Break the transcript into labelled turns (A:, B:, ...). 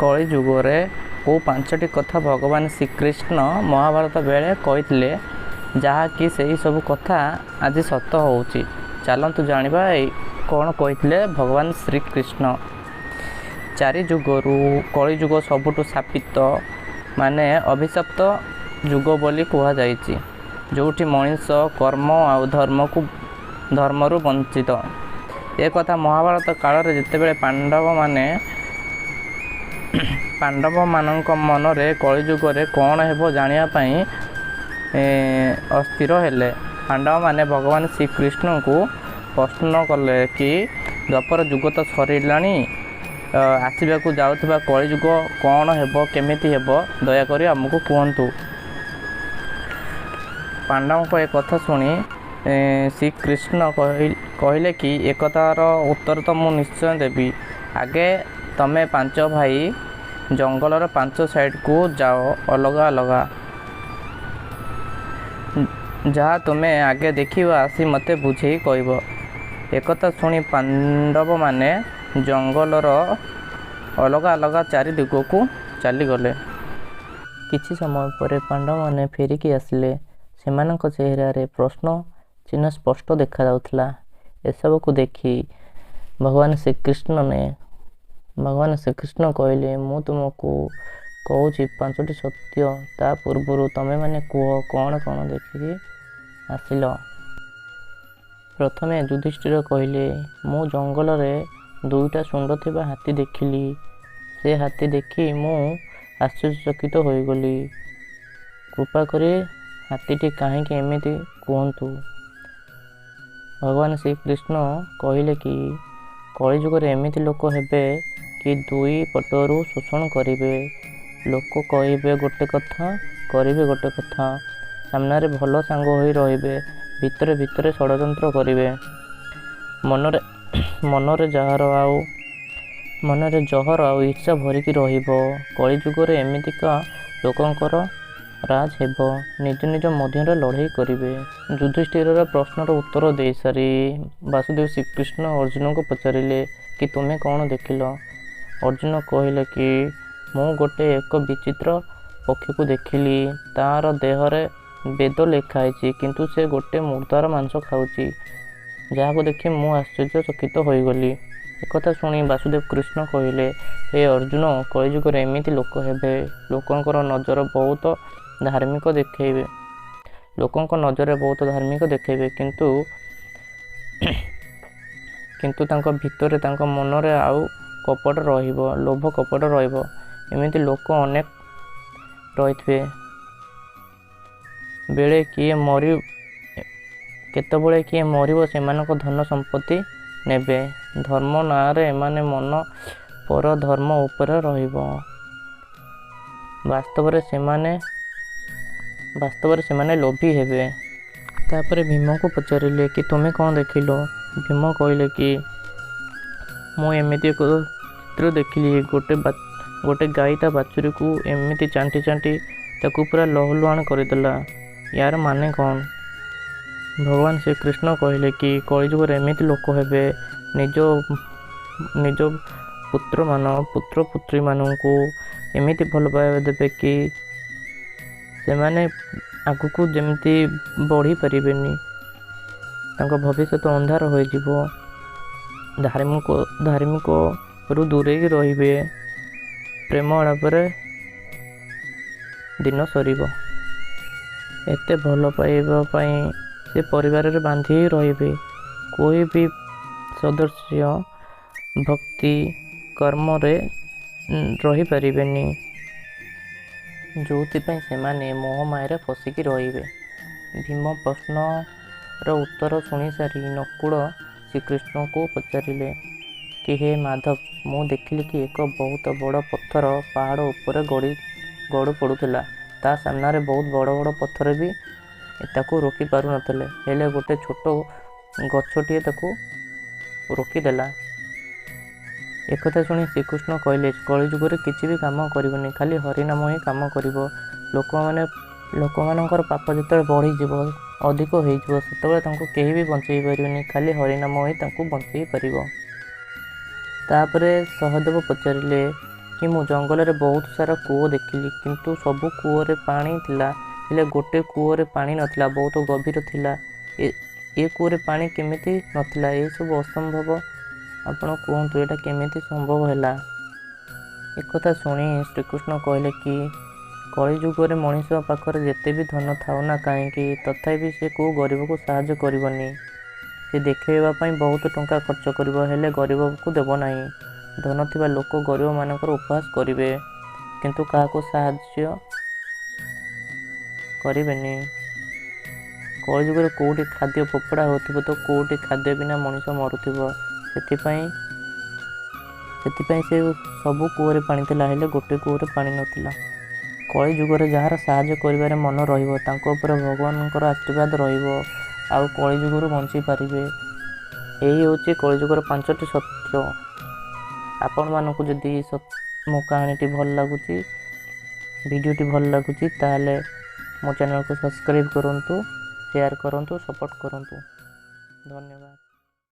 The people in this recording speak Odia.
A: କଳିଯୁଗରେ କେଉଁ ପାଞ୍ଚଟି କଥା ଭଗବାନ ଶ୍ରୀକୃଷ୍ଣ ମହାଭାରତ ବେଳେ କହିଥିଲେ, ଯାହାକି ସେହି ସବୁ କଥା ଆଜି ସତ ହେଉଛି। ଚାଲନ୍ତୁ ଜାଣିବା ଏଇ କ'ଣ କହିଥିଲେ ଭଗବାନ ଶ୍ରୀକୃଷ୍ଣ। ଚାରି ଯୁଗରୁ କଳିଯୁଗ ସବୁଠୁ ଶାପିତ, ମାନେ ଅଭିଶପ୍ତ ଯୁଗ ବୋଲି କୁହାଯାଇଛି, ଯେଉଁଠି ମଣିଷ କର୍ମ ଆଉ ଧର୍ମକୁ ଧର୍ମରୁ ବଞ୍ଚିତ। ଏ କଥା ମହାଭାରତ କାଳରେ ଯେତେବେଳେ ପାଣ୍ଡବମାନଙ୍କ ମନରେ କଳିଯୁଗରେ କ'ଣ ହେବ ଜାଣିବା ପାଇଁ ଅସ୍ଥିର ହେଲେ, ପାଣ୍ଡବମାନେ ଭଗବାନ ଶ୍ରୀକୃଷ୍ଣଙ୍କୁ ପ୍ରଶ୍ନ କଲେ କି ଦ୍ୱାପର ଯୁଗ ତ ସରିଲାଣି, ଆସିବାକୁ ଯାଉଥିବା କଳିଯୁଗ କ'ଣ ହେବ, କେମିତି ହେବ, ଦୟାକରି ଆମକୁ କୁହନ୍ତୁ। ପାଣ୍ଡବଙ୍କ ଏ କଥା ଶୁଣି ଶ୍ରୀକୃଷ୍ଣ କହିଲେ କି ଏକଥାର ଉତ୍ତର ତ ମୁଁ ନିଶ୍ଚୟ ଦେବି, ଆଗେ ତମେ ପାଞ୍ଚ ଭାଇ ଜଙ୍ଗଲର ପାଞ୍ଚ ସାଇଡ଼କୁ ଯାଅ ଅଲଗା ଅଲଗା, ଯାହା ତୁମେ ଆଗେ ଦେଖିବ ଆସି ମୋତେ ବୁଝେଇ କହିବ। ଏକଥା ଶୁଣି ପାଣ୍ଡବମାନେ ଜଙ୍ଗଲର ଅଲଗା ଅଲଗା ଚାରି ଦିଗକୁ ଚାଲିଗଲେ। କିଛି ସମୟ ପରେ ପାଣ୍ଡବମାନେ ଫେରିକି ଆସିଲେ। ସେମାନଙ୍କ ଚେହେରାରେ ପ୍ରଶ୍ନ ଚିହ୍ନ ସ୍ପଷ୍ଟ ଦେଖାଯାଉଥିଲା। ଏସବୁକୁ ଦେଖି ଭଗବାନ ଶ୍ରୀକୃଷ୍ଣ କହିଲେ, ମୁଁ ତୁମକୁ କହୁଛି ପାଞ୍ଚଟି ସତ୍ୟ, ତା ପୂର୍ବରୁ ତମେମାନେ କୁହ କ'ଣ କ'ଣ ଦେଖିକି ଆସିଲ। ପ୍ରଥମେ ଯୁଧିଷ୍ଠିର କହିଲେ, ମୁଁ ଜଙ୍ଗଲରେ ଦୁଇଟା ଶୁଣ୍ଢ ଥିବା ହାତୀ ଦେଖିଲି। ସେ ହାତୀ ଦେଖି ମୁଁ ଆଶ୍ଚର୍ଯ୍ୟଚକିତ ହୋଇଗଲି। କୃପା କରି ହାତୀଟି କାହିଁକି ଏମିତି କୁହନ୍ତୁ। ଭଗବାନ ଶ୍ରୀକୃଷ୍ଣ କହିଲେ କି କଳିଯୁଗରେ ଏମିତି ଲୋକ ହେବେ କି ଦୁଇ ପଟରୁ ଶୋଷଣ କରିବେ। ଲୋକ କହିବେ ଗୋଟେ କଥା, କରିବେ ଗୋଟେ କଥା। ସାମ୍ନାରେ ଭଲ ସାଙ୍ଗ ହୋଇ ରହିବେ, ଭିତରେ ଭିତରେ ଷଡ଼ଯନ୍ତ୍ର କରିବେ। ମନରେ ଜହର ଆଉ ଈର୍ଷା ଭରିକି ରହିବ। କଳିଯୁଗରେ ଏମିତିକା ଲୋକଙ୍କର ରାଜ ହେବ। ନିଜ ନିଜ ମଧ୍ୟରେ ଲଢ଼େଇ କରିବେ। ଯୁଧିଷ୍ଠିରର ପ୍ରଶ୍ନର ଉତ୍ତର ଦେଇସାରି ବାସୁଦେବ ଶ୍ରୀକୃଷ୍ଣ ଅର୍ଜୁନଙ୍କୁ ପଚାରିଲେ କି ତୁମେ କ'ଣ ଦେଖିଲ? ଅର୍ଜୁନ କହିଲେ କି ମୁଁ ଗୋଟେ ଏକ ବିଚିତ୍ର ପକ୍ଷୀକୁ ଦେଖିଲି। ତାର ଦେହରେ ବେଦ ଲେଖା ହେଇଛି, କିନ୍ତୁ ସେ ଗୋଟେ ମୁର୍ଦ୍ଦାର ମାଂସ ଖାଉଛି, ଯାହାକୁ ଦେଖି ମୁଁ ଆଶ୍ଚର୍ଯ୍ୟଚକିତ ହୋଇଗଲି। ଏକଥା ଶୁଣି ବାସୁଦେବ କୃଷ୍ଣ କହିଲେ, ହେ ଅର୍ଜୁନ, କଳିଯୁଗରେ ଏମିତି ଲୋକ ହେବେ, ଲୋକଙ୍କର ନଜର ବହୁତ ଧାର୍ମିକ ଦେଖେଇବେ, ଲୋକଙ୍କ ନଜରରେ ବହୁତ ଧାର୍ମିକ ଦେଖେଇବେ, କିନ୍ତୁ ତାଙ୍କ ଭିତରେ, ତାଙ୍କ ମନରେ ଆଉ କପଟ ରହିବ, ଲୋଭ କପଟ ରହିବ। ଏମିତି ଲୋକ ଅନେକ ରହିଥିବେ। ବେଳେ କିଏ ମରି କେତେବେଳେ କିଏ ମରିବ, ସେମାନଙ୍କ ଧନ ସମ୍ପତ୍ତି ନେବେ। ଧର୍ମ ନାଁରେ ଏମାନେ ମନ ପର ଧର୍ମ ଉପରେ ରହିବ। ବାସ୍ତବରେ ସେମାନେ ଲୋଭୀ ହେବେ। ତାପରେ ଭୀମକୁ ପଚାରିଲେ କି ତୁମେ କ'ଣ ଦେଖିଲ? ଭୀମ କହିଲେ କି ମୁଁ ଏମିତି ଏକ ଚିତ୍ର ଦେଖିଲି, ଗୋଟେ ଗାଈ ତା ବାଛୁରୀକୁ ଏମିତି ଚାଣ୍ଟି ଚାଣ୍ଟି ତାକୁ ପୁରା ଲହୁଲୁହାଣ କରିଦେଲା। ୟାର ମାନେ କ'ଣ? ଭଗବାନ ଶ୍ରୀକୃଷ୍ଣ କହିଲେ କି କଳିଯୁଗରେ ଏମିତି ଲୋକ ହେବେ, ନିଜ ନିଜ ପୁତ୍ର ପୁତ୍ରୀମାନଙ୍କୁ ଏମିତି ଭଲ ପାଇବା ଦେବେ କି ସେମାନେ ଆଗକୁ ଯେମିତି ବଢ଼ିପାରିବେନି, ତାଙ୍କ ଭବିଷ୍ୟତ ଅନ୍ଧାର ହୋଇଯିବ, ଧାର୍ମିକରୁ ଦୂରେଇକି ରହିବେ, ପ୍ରେମ ଆଳାପରେ ଦିନ ସରିବ। ଏତେ ଭଲ ପାଇବା ପାଇଁ ସେ ପରିବାରରେ ବାନ୍ଧି ହୋଇ ରହିବେ। કોઈ ବି ସଦସ୍ୟ ଭକ୍ତି କର୍ମରେ ରହିପାରିବେନି, ଯେଉଁଥିପାଇଁ ସେମାନେ ମୋହମାୟାରେ ଫସିକି ରହିବେ। ଭୀମ ପ୍ରଶ୍ନର ଉତ୍ତର ଶୁଣିସାରି ନକୁଳ ଶ୍ରୀକୃଷ୍ଣଙ୍କୁ ପଚାରିଲେ କି ହେ ମାଧବ, ମୁଁ ଦେଖିଲି କି ଏକ ବହୁତ ବଡ଼ ପଥର ପାହାଡ଼ ଉପରେ ଗଡ଼ି ପଡ଼ୁଥିଲା। ତା ସାମ୍ନାରେ ବହୁତ ବଡ଼ ବଡ଼ ପଥର ବି ତାକୁ ରୋକି ପାରୁନଥିଲେ, ହେଲେ ଗୋଟେ ଛୋଟ ଗଛଟିଏ ତାକୁ ରୋକିଦେଲା। ଏକଥା ଶୁଣି ଶ୍ରୀକୃଷ୍ଣ କହିଲେ, କଳିଯୁଗରେ କିଛି ବି କାମ କରିବନି, ଖାଲି ହରିନାମ ହିଁ କାମ କରିବ। ଲୋକମାନଙ୍କର ପାପ ଯେତେବେଳେ ବଢ଼ିଯିବ, ଅଧିକ ହେଇଯିବ, ସେତେବେଳେ ତାଙ୍କୁ କେହି ବି ବଞ୍ଚେଇ ପାରିବେନି, ଖାଲି ହରିନାମ ହିଁ ତାଙ୍କୁ ବଞ୍ଚେଇ ପାରିବ। ତାପରେ ସହଦେବ ପଚାରିଲେ, କି ମୁଁ ଜଙ୍ଗଲରେ ବହୁତ ସାରା କୂଅ ଦେଖିଲି, କିନ୍ତୁ ସବୁ କୂଅରେ ପାଣି ଥିଲା, ହେଲେ ଗୋଟେ କୂଅରେ ପାଣି ନଥିଲା, ବହୁତ ଗଭୀର ଥିଲା। ଏ କୂଅରେ ପାଣି କେମିତି ନଥିଲା? ଏସବୁ ଅସମ୍ଭବ। ଆପଣ କୁହନ୍ତୁ, ଏଇଟା କେମିତି ସମ୍ଭବ ହେଲା? ଏକଥା ଶୁଣି ଶ୍ରୀକୃଷ୍ଣ କହିଲେ କି କଳିଯୁଗରେ ମଣିଷ ପାଖରେ ଯେତେ ବି ଧନ ଥାଉ ନା କାହିଁକି, ତଥାପି ସେ କେଉଁ ଗରିବକୁ ସାହାଯ୍ୟ କରିବନି। ସେ ଦେଖାଇବା ପାଇଁ ବହୁତ ଟଙ୍କା ଖର୍ଚ୍ଚ କରିବ, ହେଲେ ଗରିବକୁ ଦେବ ନାହିଁ। ଧନ ଥିବା ଲୋକ ଗରିବମାନଙ୍କର ଉପହାସ କରିବେ, କିନ୍ତୁ କାହାକୁ ସାହାଯ୍ୟ କରିବେନି। କଳିଯୁଗରେ କେଉଁଠି ଖାଦ୍ୟ ଫୋପଡ଼ା ହେଉଥିବ ତ କେଉଁଠି ଖାଦ୍ୟ ବିନା ମଣିଷ ମରୁଥିବ। ସେଥିପାଇଁ ସେ ସବୁ କୂଅରେ ପାଣି ଥିଲା, ହେଲେ ଗୋଟେ କୂଅରେ ପାଣି ନଥିଲା। କଳିଯୁଗରେ ଯାହାର ସାହାଯ୍ୟ କରିବାରେ ମନ ରହିବ, ତାଙ୍କ ଉପରେ ଭଗବାନଙ୍କର ଆଶୀର୍ବାଦ ରହିବ ଆଉ କଳିଯୁଗରୁ ବଞ୍ଚିପାରିବେ। ଏହି ହେଉଛି କଳିଯୁଗର 5ଟି ସତ୍ୟ। ଆପଣମାନଙ୍କୁ ଯଦି ମୋ କାହାଣୀଟି ଭଲ ଲାଗୁଛି, ଭିଡ଼ିଓଟି ଭଲ ଲାଗୁଛି, ତାହେଲେ ମୋ ଚ୍ୟାନେଲକୁ ସବସ୍କ୍ରାଇବ୍ କରନ୍ତୁ, ସେୟାର କରନ୍ତୁ, ସପୋର୍ଟ କରନ୍ତୁ। ଧନ୍ୟବାଦ।